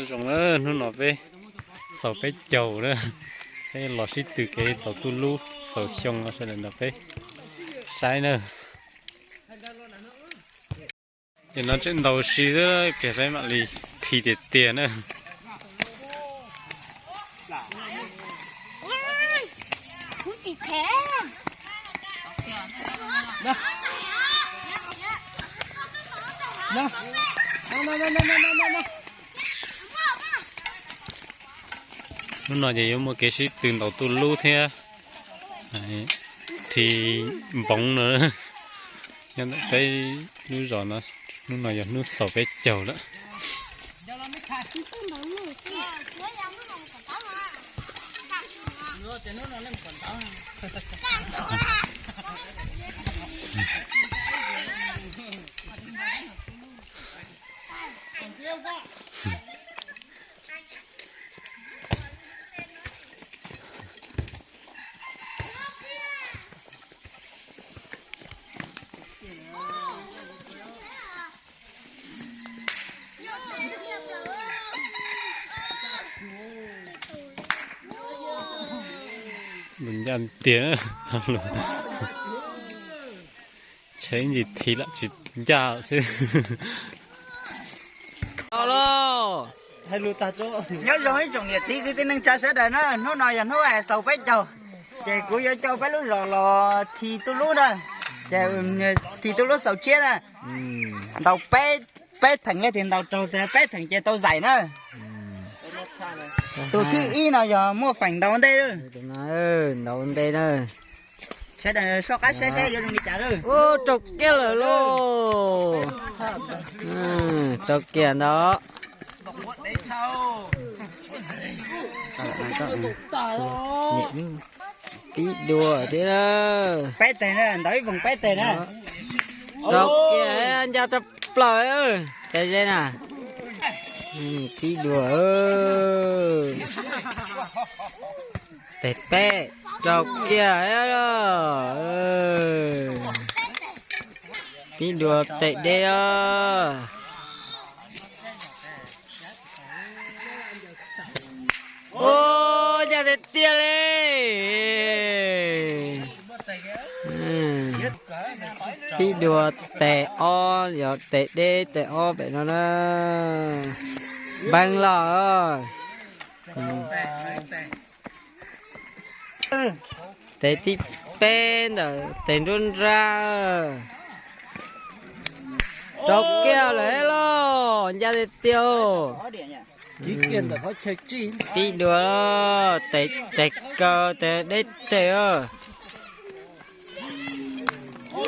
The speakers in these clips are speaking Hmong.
Zoo na, hnub no peb xaus peb caug na, peb los sib tw kev ntaus tuj lub xaus xyoo no sawv daws nrog peb saib na. Ces no tseem ntaus si xwb, peb mam li khi tiag tiag na. Hnub no ces yuav muaj kev sib tw ntaus tuj lub thiab thi npoov no. Nyob ntawm peb lub zos no, hnub no yog hnub xaus peb caug lawm. Ncaj tiag, tsheb ntsis thi lam tsis ncaj xwb. Tau los, nyob zoo ib tsoom niam txiv kwv tij neej tsa sawv daws na, hnub no yog hnub xaus peb caug, ces kuv yuav coj peb lub zos los thi tuj lub na, ces thi tuj lub xaus tshiab na, ntaus peb, peb theem li tias ntaus raug peb theem ces tau zais na. Tus thib ib no yog muaj feem ntaus ntej, ntaus ntej na. Sawv daws soj qab saib saib yuav zoo li cas. Ub, raug kiag lawm lauj. Raug kiag ntawd. Pib dua thiab. Peb teg na, ntaus ib voos peb teg na. Raug kiag, ncaj tshaj plaws tes ze na. Pib dua. Tes peb, raug kiag. Pib dua tes deb os. Ua, ncaj tiag tiag li. Pib dua tes ob, yog tes deb tes ob pem no na. Npeeg los. Tes thib peb ntawm tes nruab nrab. Raug kiag lawm lauj, ncaj tiag tiag. Pib dua, tes kaw tes deb tes.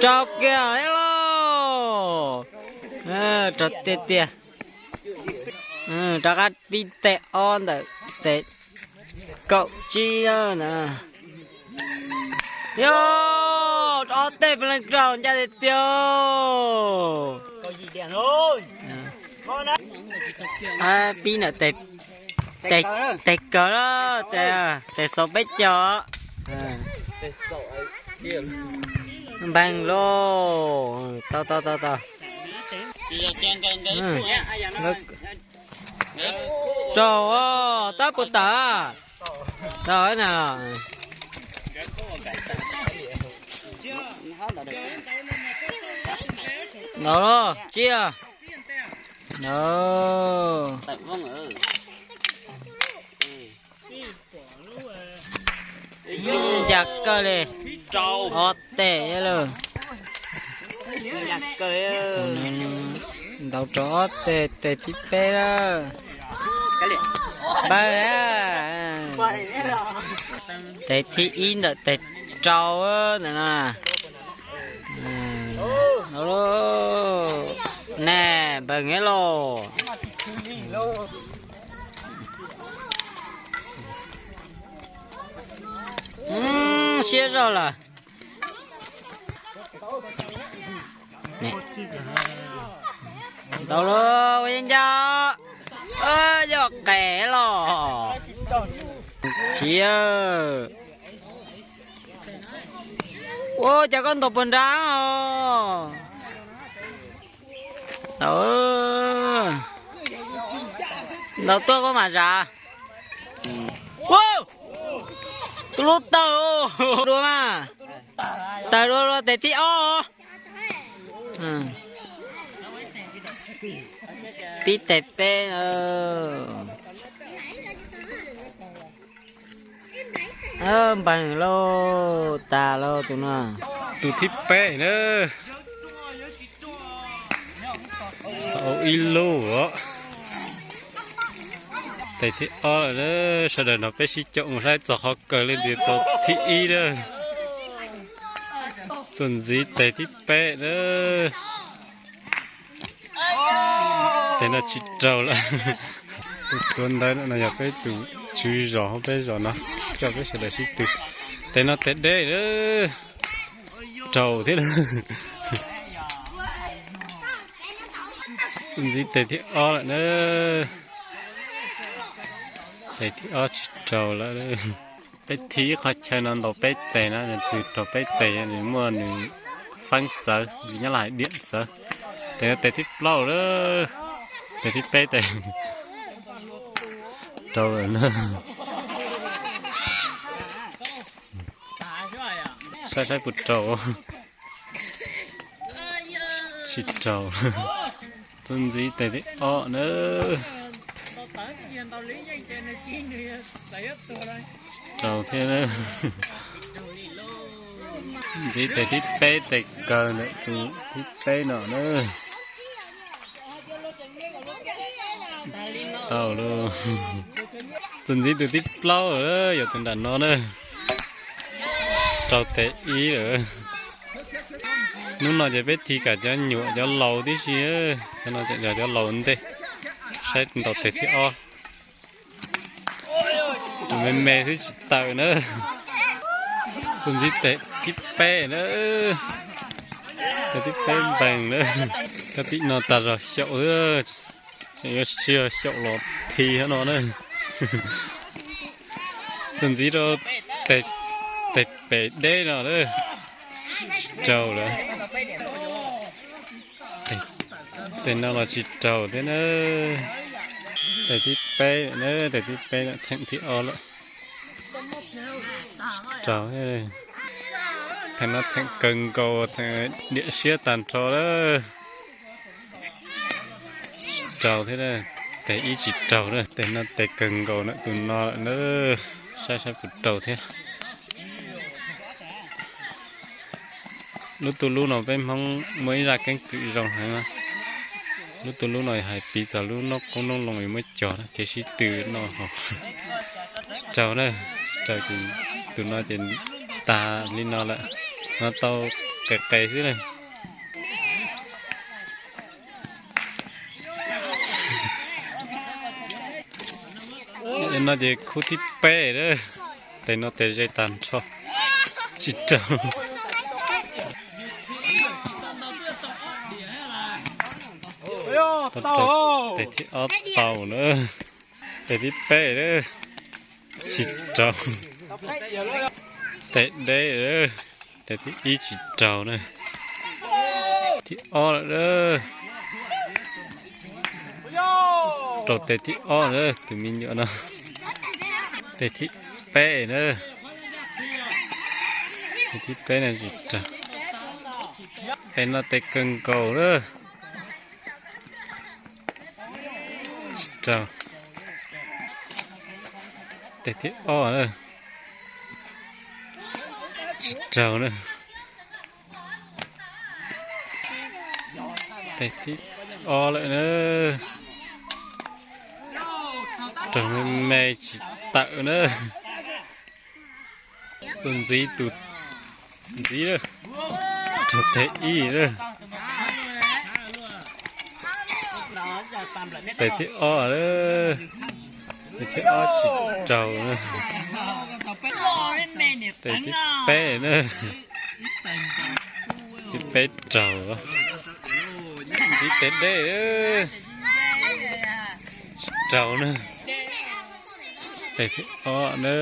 Raug kiag thiab lauj. Raug tiag tiag. Rov qab pib tes ob ntawm tes kaum tsib na. Yog, ob tes peb leeg raug, ncaj tiag tiag. Pib ntawm tes kaw, tes xaus peb caug. Npeeg lauj. Tau tau tau tau. Raug, tab puas tawm. Tau na. Ntaus los, tsiaj. Ntaus. Ncaj kawg li. Ob tes lawm. Ntaus rau ob tes, tes thib peb lawm. Npawg, tes thib ib ntawm tes rau ntawm no. Npawg neb los. Siab zog lawm. Ntaus los ua yeej ncaj. Yog qes los. Siab. Ua cas koj ntaus puas nrab os? Tau. Ntaus tuaj koj mam zam. Tus lub tawg dua mas. Tawg dua dua tes thib ob. Pib tes peb. Npeeg lauj, tas lauj tus no. Tus thib peb na. Tau ib lub os. Tes thib ob lawm na, sawv daws nrog peb sib caum mus saib txog qhov kawg leej twg tau thib ib na. Txuas ntxiv tes thib peb na. Tes no tsis raug lawm. Tus tuav ntawv no yog peb tus tswv zos hauv peb zos no, coj peb sawv daws sib tw. Tes no tes deb, raug thiab na. Txuas ntxiv tes thib ob lawm na. Tes thib ob tsis raug lawm. Peb thib ib qhov chaw no ntaus peb tes na, nws twg raug peb tes nws muaj nws feeb txawv, nyob lawm hais diam txawv. Tes no tes thib plaub lawm, tes thib peb tes raug lawm na. Saib saib puas raug. Tsis raug. Txuas ntxiv tes thib ob na. Raug thiab na. Ntxiv tes thib peb tes kawg ntawm tus thib peb no na. Tau lauj. Txuas ntxiv tus thib plaub lawm, yog tus nram no na. Raug tes ib lawm. Hnub no ces peb thi kam cov nyuam cov laus tib si, cov no yog cov laus ntej. Saib ntaus tes thib ob. Tus me me xwb tsis tawm na. Txuas ntxiv tes thib peb na. Tes thib peb npeeg na. Koj tim no tas zog xyaum xwb, tseem yuav tsis yog xyaum los thi no na. Txuas ntxiv rau tes pem deb no, tsis raug lawm. Tes no los tsis raug thiab na. Tes thib peb na, tes thib peb theem thib ob lawm. Tsis raug. Theem no theem kawg nkaus, theem diam siab tag nrho lawm. Tsis raug thiab, tes ib tsis raug na, tes no tes kawg nkaus na, tus no lawm na, saib saib puas raug thiab. Lub tu lub no peb Hmoob muaj ib zaj keeb kwm zoo heev. Lub tu lub no hais piv txog lub noob qoob noob loo yuav muab cog na, kev sib tw no. Tsis raug na, tsis raug ces tus no ces tag li no lawm, no tau qis qis xwb na. No ces khub thib peb, tes no tes ze tag nrho, tsis raug. Tes thib ob tau na, tes thib peb na, tsis raug. Tes deb, tes thib ib tsis raug na, thib ob lawm. Raug tes thib ob na, tus me nyuam no. Tes thib peb na, tes thib peb na tsis raug. Tes no tes kawg nkaus na, tsis raug. Tes thib ob na, tsis raug na. Tes thib ob lawm na, raug me me tsis tawm na. Txuas ntxiv tus ntxiv, raug tes ib na. Tes thib ob, tes thib ob tsis raug na. Tes thib peb na, thib peb raug. Ntxiv tes deb, tsis raug na. Tes thib ob na,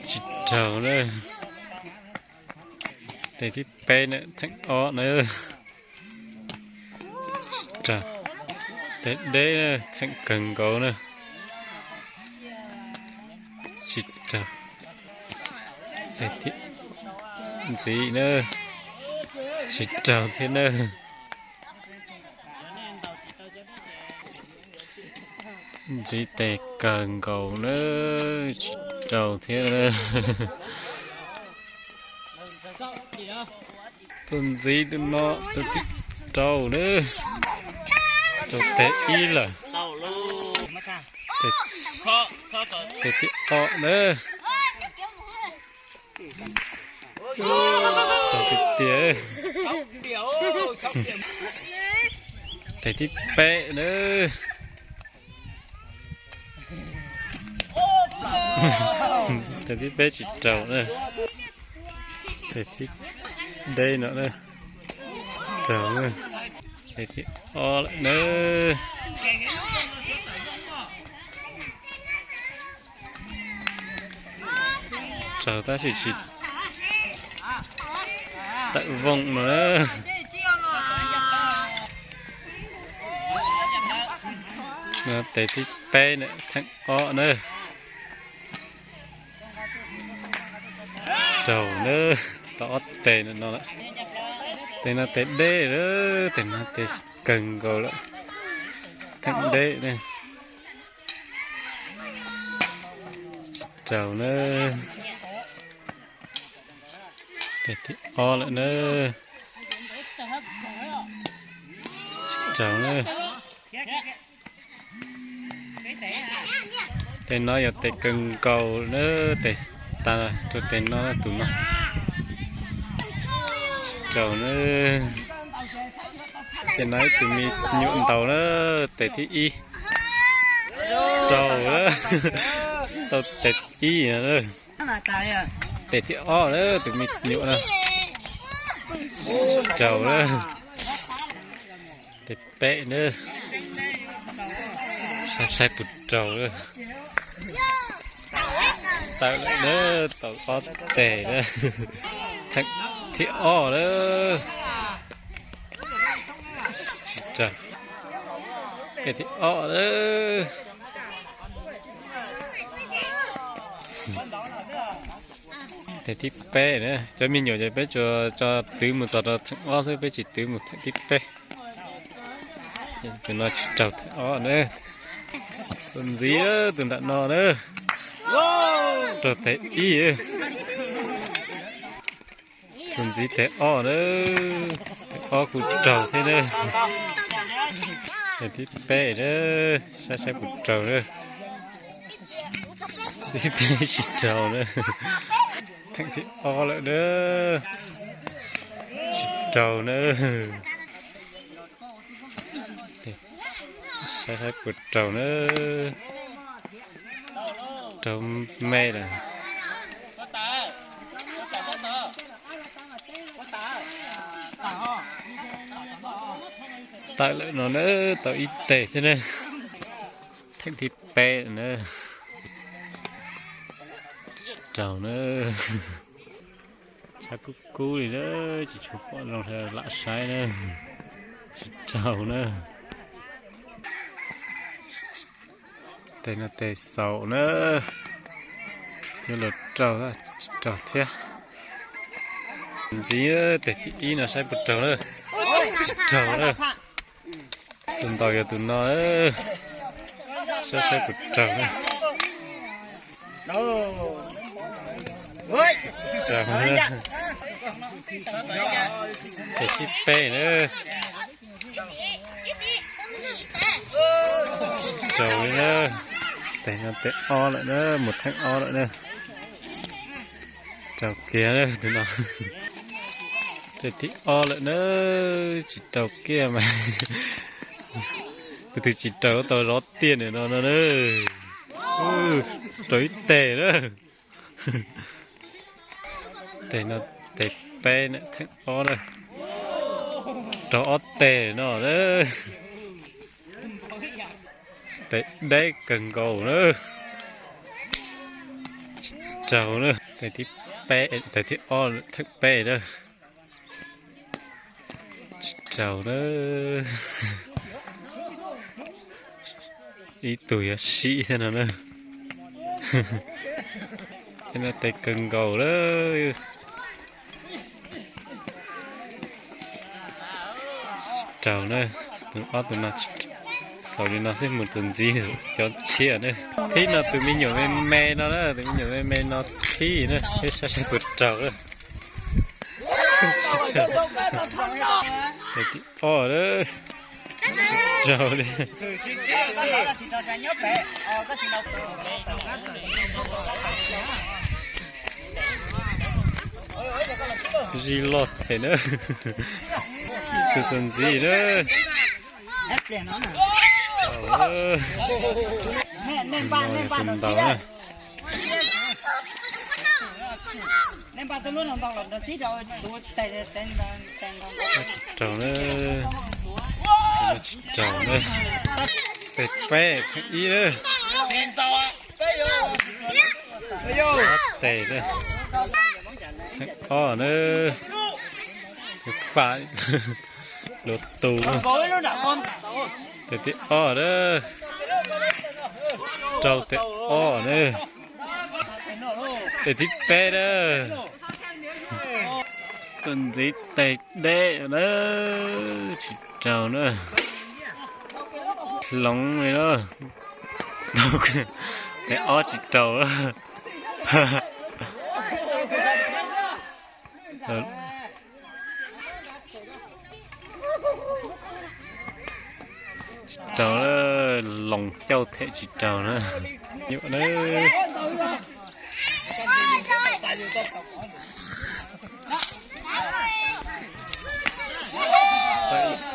tsis raug na. Tes thib peb na, theem ob na, tsis raug. Deb, theem kawg nkaus na. Tsis raug. Ntxiv na, tsis raug thiab na. Ntxiv tes kawg nkaus na, tsis raug thiab na. Txuas ntxiv tus no tus tib raug na, raug tes ib lawm. Tes tib ob na. Raug tiag tiag. Tes tib peb na. Tes tib peb tsis raug na. Tes tib deb no na, tsis raug na. Tes tib ob lawm na. Raug tab sis tsis tawm vooj no na. Tes tib peb na, theem ob na. Raug na, tau ob tes no lawm. Tes no tes deb lawm, tes no tes kawg nkaus lawm. Theem deb na. Tsis raug na. Tes tib ob lawm na. Tsis raug na. Tes no yog tes kawg nkaus na, tes tas rau tes no tus no. Tsis raug na. Tes no ib tug me nyuam ntaus na, tes thib ib. Raug na, tau tes ib no. Tes thib ob na, tus me nyuam no. Tsis raug na. Tes peb na. Saib saib puas raug na. Tawm lawm na, tau ob tes na. Theem thib ob na. Tsis raug. Tes thib ob na. Tes thib peb na, cov me nyuam ces peb tsuas tso twv mus txog rau theem ob xwb, peb tsis twv mus theem thib peb. Tus no tsis raug theem ob na. Txuas ntxiv tus nram no na. Raug tes ib. Txuas ntxiv tes ob na. Tes ob kuj raug thiab na. Tes thib peb na, saib saib puas raug na. Thib peb tsis raug na. Theem thib ob lawm na. Tsis raug na. Saib saib puas raug na. Raug me lawm. Tawm lawm no na, tau ib teg thiab na. Theem thib peb na. Tsis raug na. Tshav kub kub li na, tsis tshua pom zoo lam saib na. Tsis raug na. Tes no tes xaus na. Yuav luag raug, tsis raug thiab. Ntxiv tes thib ib no saib puas raug na. Tsis raug na. Tus ntaus yog tus no. Saib saib puas raug na. Raug na. Tes thib peb na. Raug li na. Tes no tes ob lawm na, mus theem ob lawm na. Tsis raug kiag na tus no. Tes thib ob lawm na, tsis raug kiag mas. Tus twg tsis raug tau zov tiag no no na. Raug ib teg na. Tes no tes peb na, theem ob na. Raug ob teg no na. Tes deb kawg nkaus na. Tsis raug na. Tes thib peb, tes thib ob theem peb na. Tsis raug na. Ib tug yuav sim thiab no na. Tes kawg nkaus lawm. Raug na, tus ob tug no xaus li no xwb mus tus ntxiv cov tshiab na. Thib no tus me nyuam me me no na, tus me nyuam me me no thib na, thiab saib saib puas raug na. Tes thib ob na, raug li. Zij loj them na. Tus txuas ntxiv na. Tus ntaus na. Tsis raug na. Tsis raug na. Tes peb, theem ib na. Ob tes na. Theem ob na. Faj luag tus. Tes thib ob na. Raug tes ob na. Tes thib peb na. Txuas ntxiv tes deb na. Tsis raug na. Hloov li na. Tes ob tsis raug. Tsis raug, loos cauj them tsis raug na. Nyuam na.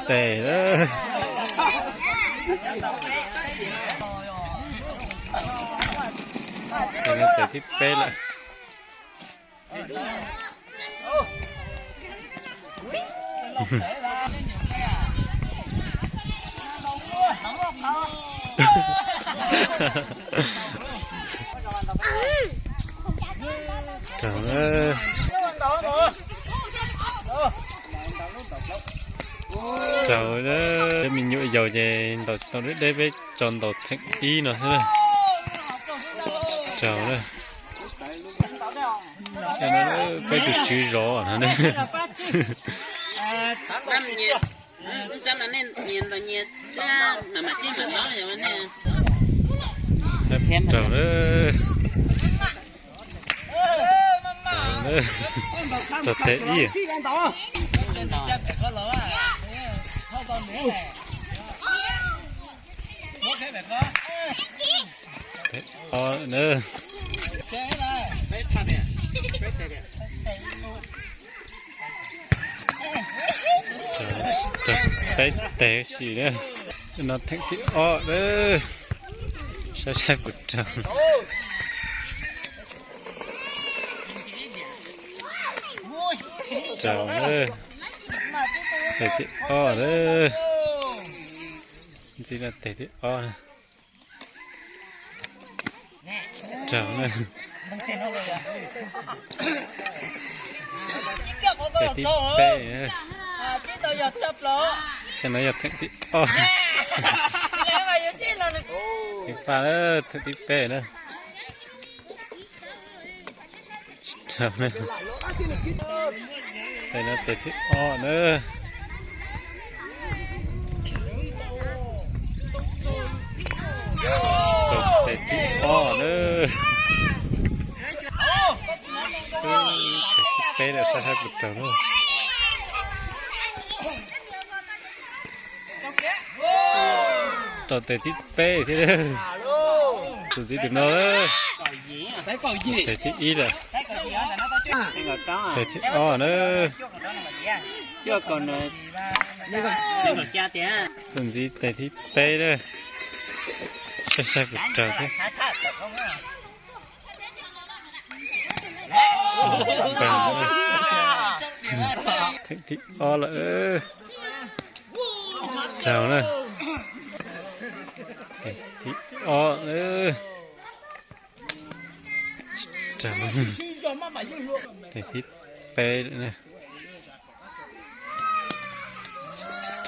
Tes na. Tes thib peb lawm. Raug, raug, me nyuam yaus ces ntaus tsis tau deb deb, peb tso ntaus theem ib no xwb. Raug na. Peb tus tswv zov no. Raug na. Raug tes ib. Tes ob na. Raug peb tes sim na. No theem thib ob na. Saib saib puas raug. Raug na. Tes thib ob na. Ntxiv no tes thib ob na. Raug na. Tes thib peb. Cov no yog theem thib ob. Tes faj na, theem thib peb na. Raug na. Tes no tes thib ob na. Raug tes thib ob na. Tes thib peb lawm, saib saib puas raug na. Raug tes thib peb thiab. Tus ntxiv tus no. Tes thib ib lawm. Tes thib ob na. Tus ntxiv tes thib peb na. Saib saib puas raug thiab. Theem thib ob lawm. Raug na. Tes thib ob na. Raug. Tes thib peb lawm na.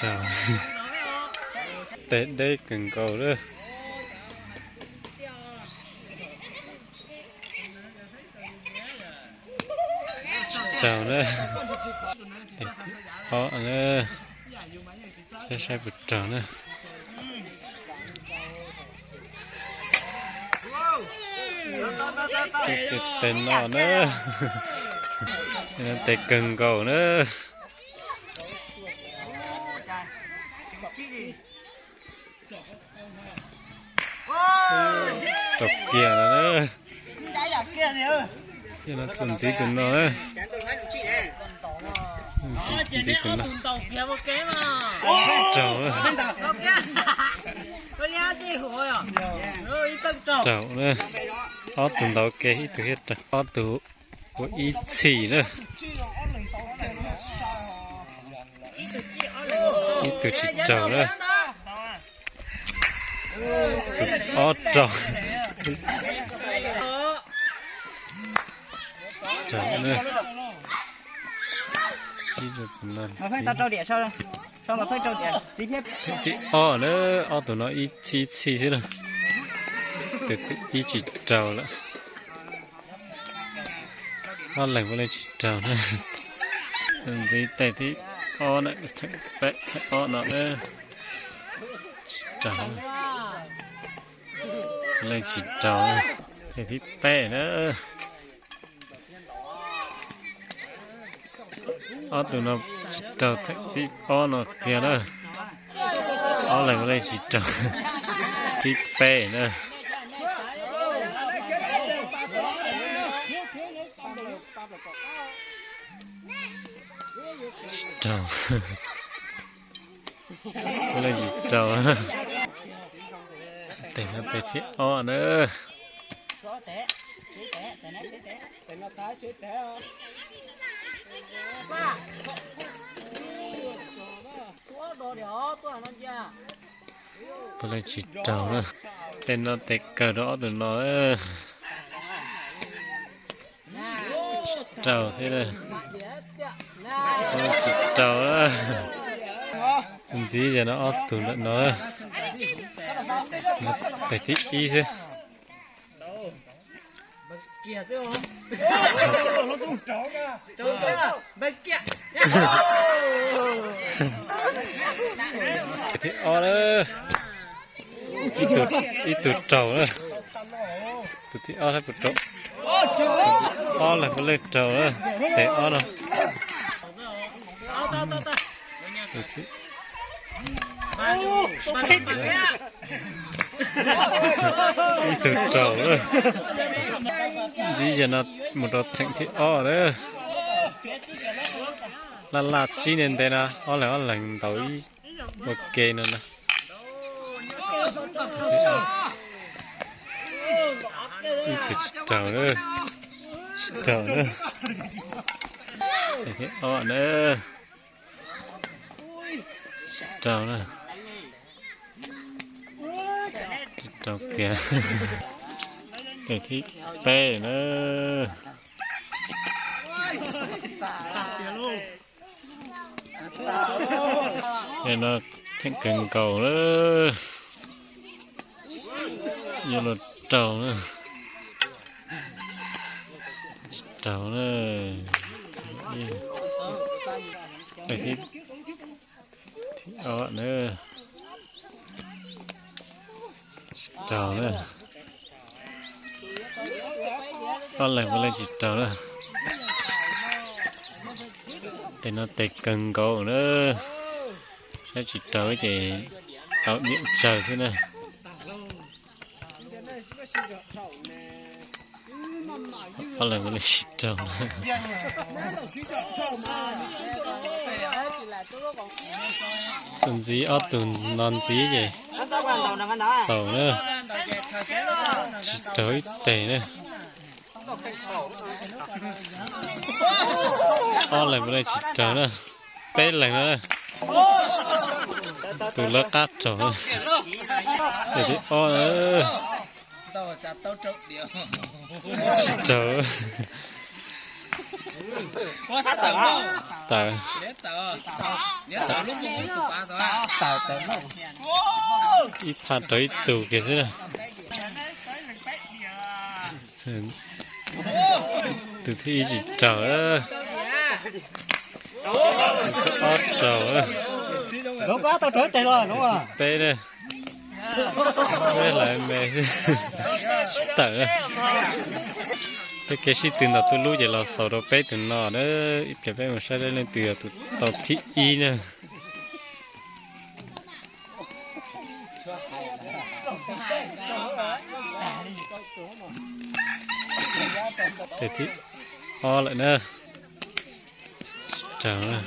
Raug. Tes deb kawg nkaus lawm. Raug na. Ob na. Saib saib puas raug na. Tes no na. Tes kawg nkaus na. Raug kiag no na. Tus ntxiv tus no na. Ntxiv tus no. Raug. Raug na. Ob tug ntaus ke ib tug thiaj raug. Ob tug ua ib txhij na. Ib tug tsis raug na. Tus ob raug. Raug na. Ib tug no. Thib ob na, ob tug no ib txhij ib txhij xwb na. Tus thib ib tsis raug lawm. Ob leeg puav leej tsis raug na. Ntxiv tes thib ob na, theem peb theem ob no na. Tsis raug. Puav leej tsis raug. Tes thib peb na. Ob tug no tsis raug theem thib ob no kiag na. Ob leeg puav leej tsis raug. Thib peb na. Tsis raug. Puav leej tsis raug. Tes no tes thib ob na. Puav leej tsis raug na. Tes no tes kawg rau ob tug no. Tsis raug thiab. Puav leej tsis raug. Ntxiv yog no ob tug ntawm no. Tes thib ib xwb. Thib ob na. Ib tug raug na. Tus thib ob saib puas raug. Ob leeg puav leej raug na. Tes ob no. Ib tug raug lawm. Ntxiv yog no mus rau theem thib ob lawm. Laj laj tsib ntev ntev no, ob leeg ob leeg ntaus ib ua ke no na. Ib tug tsis raug na. Tsis raug na. Thib ob na. Tsis raug na. Tsis raug kiag. Tes thib peb na. Tes no theem kawg nkaus na. Yuav luag raug na. Tsis raug na. Thib ob na. Tsis raug na. Ob leeg puav leej tsis raug na. Tes no tes kawg nkaus na. Saib tsis raug ces tau nyiam tsawg xwb na. Ob leeg puav leej tsis raug na. Tus ntxiv ob tug no ntxiv ces xaus na. Tsis raug ib teg na. Ob leeg puav leej tsis raug na. Peb leeg no na. Tus lawv qab raug na. Tes thib ob na. Tsis raug. Tawm. Ib phaj raug ib tug kiag xwb na. Tus thib ib tsis raug. Ob rau, peb na, peb hlais me tsis tawm na. Peb kev sib tw ntawm tus lub ces los xaus rau peb tus no na. Ib pliag peb mus saib leej twg yog tus tau thib ib na. Tes thib ob lawm na. Tsis raug na.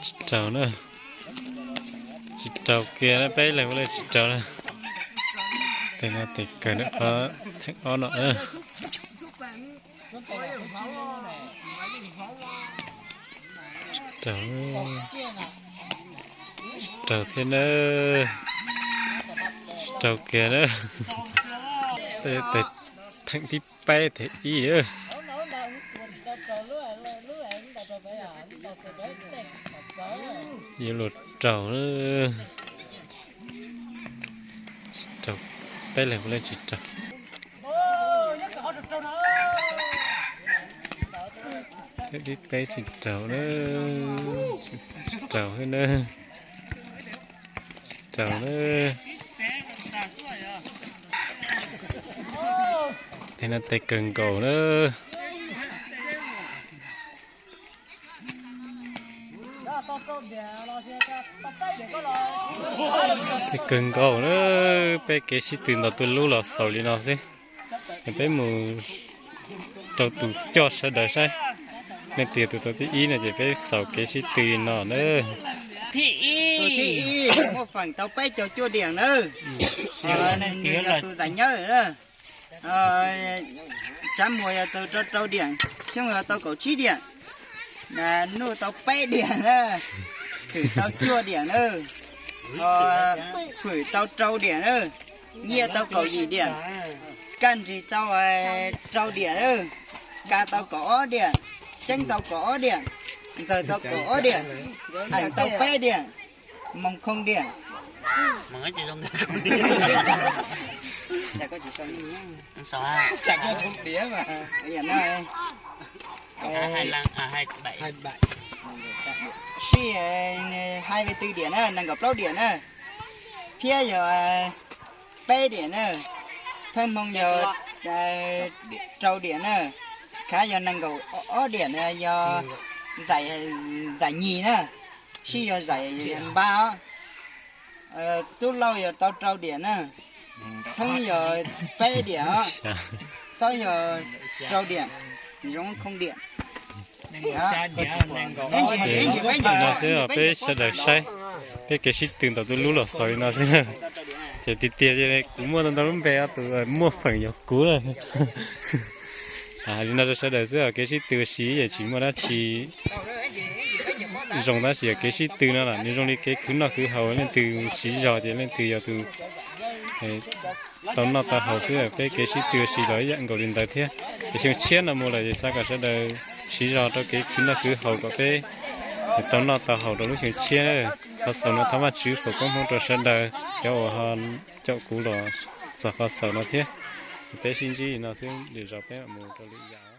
Tsis raug na. Tsis raug kiag na, peb leeg ua li tsis raug na. Tes no tes kawg na, qhov theem ob no na. Tsis raug, tsis raug thiab na. Tsis raug kiag na. Tes theem thib peb tes ib. Yuav luag raug, raug, peb leeg puav leej tsis raug. Peb tsis raug na, tsis raug na, tsis raug na. Tes no tes kawg nkaus na. Tes kawg nkaus na, peb kev sib tw ntawm tus lub los xaus li no xwb. Es peb mus rau tus coj sawv daws saib, leej twg tus tau thib ib no ces peb xaus kev sib tw li no na. Tus thib ib muaj feem tau peb caug cuaj diam na. Nws yog tus zais nyawb na. Tsav Muas yog tus rau rau diam, Xyooj yog tau kaum tsib diam, Nuj tau peb diam na, Khwm tau cuaj diam na, Fwm tau rau diam na, Nyiaj tau kaum yim diam, Kaj Nrig tau rau diam na, Ka tau kaum ob diam, Ceeb tau kaum ob diam, Ntxawg tau kaum ob diam, Heem tau peb diam, Moos khoo diam. Sij hais li twb diam na, nees nkaum plaub diam na, Phiab yog peb diam na, Theej Hmoo yog rau diam na, Khav yog nees nkaum ob diam na, yog zais nyis na, Sij yog zais npab os. Tub Lauj yog tau rau diam na, Thoob yog peb diam os, Xob yog rau diam, Zoov khoo diam. Li no xwb os, peb sawv daws saib, peb kev sib tw ntawm tus lub los xaus li no xwb. Ces tiag tiag kuv muaj ntau ntau lub npe, tus muaj feem yog kuv na. Li no rau sawv daws xwb os, kev sib tw ua si yeej tsis muaj dab tsi zoo, tab sis yog kev sib tw no los nws zoo li kev khwv noj khwv haus, leej twg siv zog ces leej twg yog tus tau noj tau haus xwb. Peb kev sib tw ua si los ib yam nkaus li ntawd thiab. Ces xyoo tshiab no mus lawm ces xav kom sawv daws siv zog rau kev khwv noj khwv haus kom peb tau noj tau haus rau lub xyoo tshiab. Qhov xaus no thov Vajtswv foom koob hmoov rau sawv daws cov uas ho caum kuv los txog qhov xaus no thiab. Peb sib ntsib li no xwb, lwm zaus peb mam mus rau lwm yam.